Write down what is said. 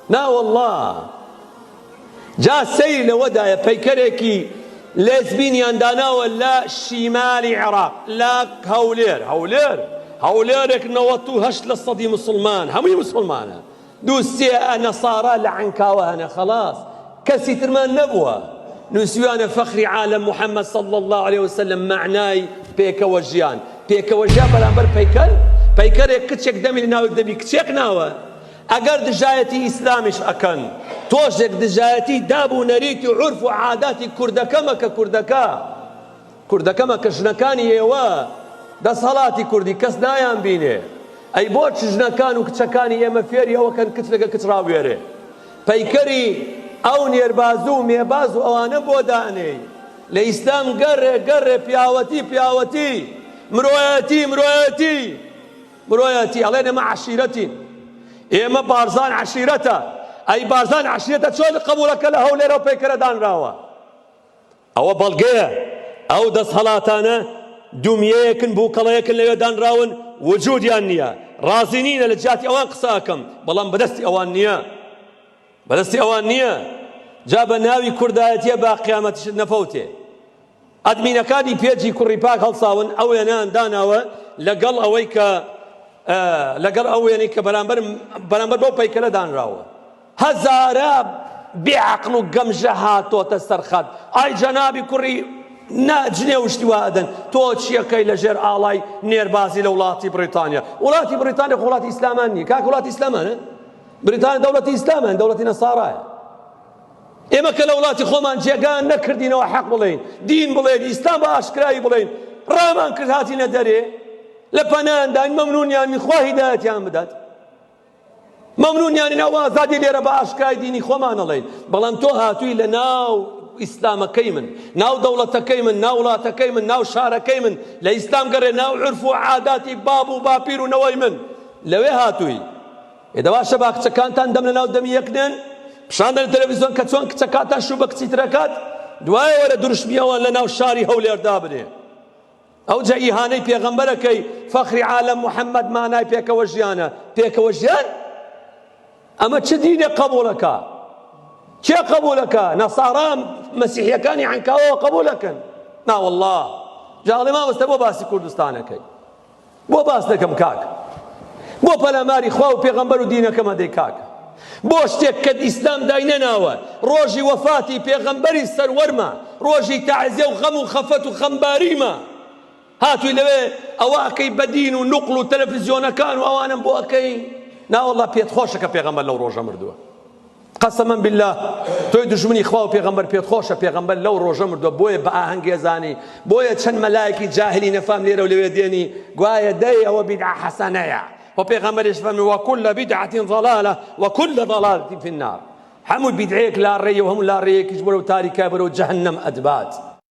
نا واللە جا سەیر لەوەدایە پەیکەرێکی لێزبینیان داناوە لە شیمالی عێراق لە هەولێر هەولێر هەولێرێک 98 لە سەدی مسلمان هەمووی مسلمانە دوو سێ نەسارا لە عەنکاوە هەنە خەڵاس کەسی ترمان نەبووە نووسیوانە فەخری عالەم محەممەد صلی الله علیه وسلم مەعنای پێکەوە ژیان پێکەوە ژیان بەرامبەر پەیکەر پەیکەرێک کچێک دەمی لە ناوێک دەبی کچێک ناوە ئەگەر دژایەتی ئیسلامیش ئەکەن تۆزێک دژایەتی داب و نەریتی و عورف و عاداتی کوردەکە مەکە کوردەکە کوردەکە مەکە ژنەکانی ئێوە دەسهەڵاتی کوردی کەس نایان بینێ ئەی بۆچ ژنەکان و کچەکانی ئێمە فێری ئەوە کەن کچ لەگە کچ ڕاوێرێ پەیکەری ئەو نێرباز و مێباز و ئەوانە بۆ دانێی لە ئیسلام گەڕێ گەڕێ پیاوەتی پیاوەتی مرۆیەتی مرۆیەتی مرۆیەتی ئەڵێن ئێمە عەشیرەتین ئێمە بارزان عەشیرەتە ئەی بارزان عەشیرەتە چۆن قبوڵەکە لە هەولێرەوە پەیکەرە دانراوە ئەوە بەڵگەیە ئەو دەستهەڵاتانە دومیەیەکن بووکەڵەیەکن لەوێ دانراون وجودیان نییە ڕازی نینە لە جیاتی ئەوان قسە ئەکەم بەڵام بەدەستی ئەوان نییە بەدەستی ئەوان نییە جا بە ناوی کوردایەتیە با قیامەتیشت نەفەوتێ ئەدمینەکانی پێجی کوڕی پاک هەڵساون ئەو وێنەیان داناوە لەگەڵ ئەوەی کە لەگەڵ ئەو وێنەی کە بەرامبەر بەرامبەر بەو پەیکەرە دانراوە هەزارە بێ عەقڵ و گەمژە هاتۆتە سەر خەت ئای جەنابی کوڕی نا جنێو شتی وا ئەدەن تۆ چیەکەی لە ژێر ئاڵای نێربازی لە وڵاتی بڕیتانیا وڵاتی بڕیتانیا خۆ وڵاتی ئیسلامان نییە کاک وڵاتی ئیسلامانە بریتانیا دەوڵەتی ئیسلامە دەوڵەتی نەسارایە ئێمە کە لە وڵاتی خۆمان جێگا نەکردینەوە حەق بڵێین دین بڵێن ئیسلام بە ئاشکرایی بڵێین ڕامان کرد هاتینە دەرێ لە پەنایانداین مەمنونیان خوا هیدایەتیان بدات مەمنونیانین ئەو ئازادی لێرە بە ئاشکرای دینی خۆمان ئەڵێین بەڵام تۆ هاتووی لە ناو ئیسلامەکەی من ناو دەوڵەتەکەی من ناو وڵاتەکەی من ناو شارەکەی من لە ئیسلام گەڕێ ناو عرف و عاداتی باب و باپیر و نەوەی من لەوێ هاتووی ئێ دە باشە با کچەکانتان دەم لەناو دەمی یەک نێن پیشان دەن تەلەڤیزیۆن کە چۆن کچەکانتان شوو بە کچی ترەکات دوایە وەرە دروشمی ئەوان لەناو شاری هەولێر دابنێ ئەوجا ئیهانەی پێغەمبەرەکەی فەخری عالەم محەممەد مانای پێکەوە ژیانە پێکەوە ژیان ئەمە چ دینێک قبوڵەکە کێ قبولەکە نەسارا مەسیحیەکانی عەنکاوەوە قبولەکەن ناوەڵڵا جاڵێ مامۆستا بۆ باسی کوردستانەکەی بۆ باس دەکەم کاک بۆ پەلاماری خوا و پێغەمبەر و دینەکەم ئەدەی کاک بۆ شتێک کە ئیسلام داینەناوە ڕۆژی وەفاتی پێغەمبەری سەروەرمە ڕۆژی تەعزیە و غەم و خەفەت و خەمباریمە هاتووی لەوێ ئەوە ئەکەی بە دین و نوقڵ و تەلەفزیۆنەکان و ئەوانم بۆ ئەکەی ناوەڵا پێت خۆشە کە پێغەمبەر لەو ڕۆژە مردووە قەسەمەن باللە تۆی دوژمنی خوا و پێغەمبەر پێت خۆشە پێغەمبەر لەو ڕۆژە مردووە بۆیە بە ئاهەنگ ێزانی بۆیە چەند مەلایەکی جاهلی نەفام لێرە و لەوێ دێنی گوایە دەی ئەوە بیدعە حەسەنەیە و پێغەمبەریش فەرمی وکل بدعة ضلالة وكل ضلالة في النار هەموو بیدعەیەک لاڕێیە و هەموو لاڕێیەکیش بەرەو تاریکای بەرەو جەهەنەم ئەتبات.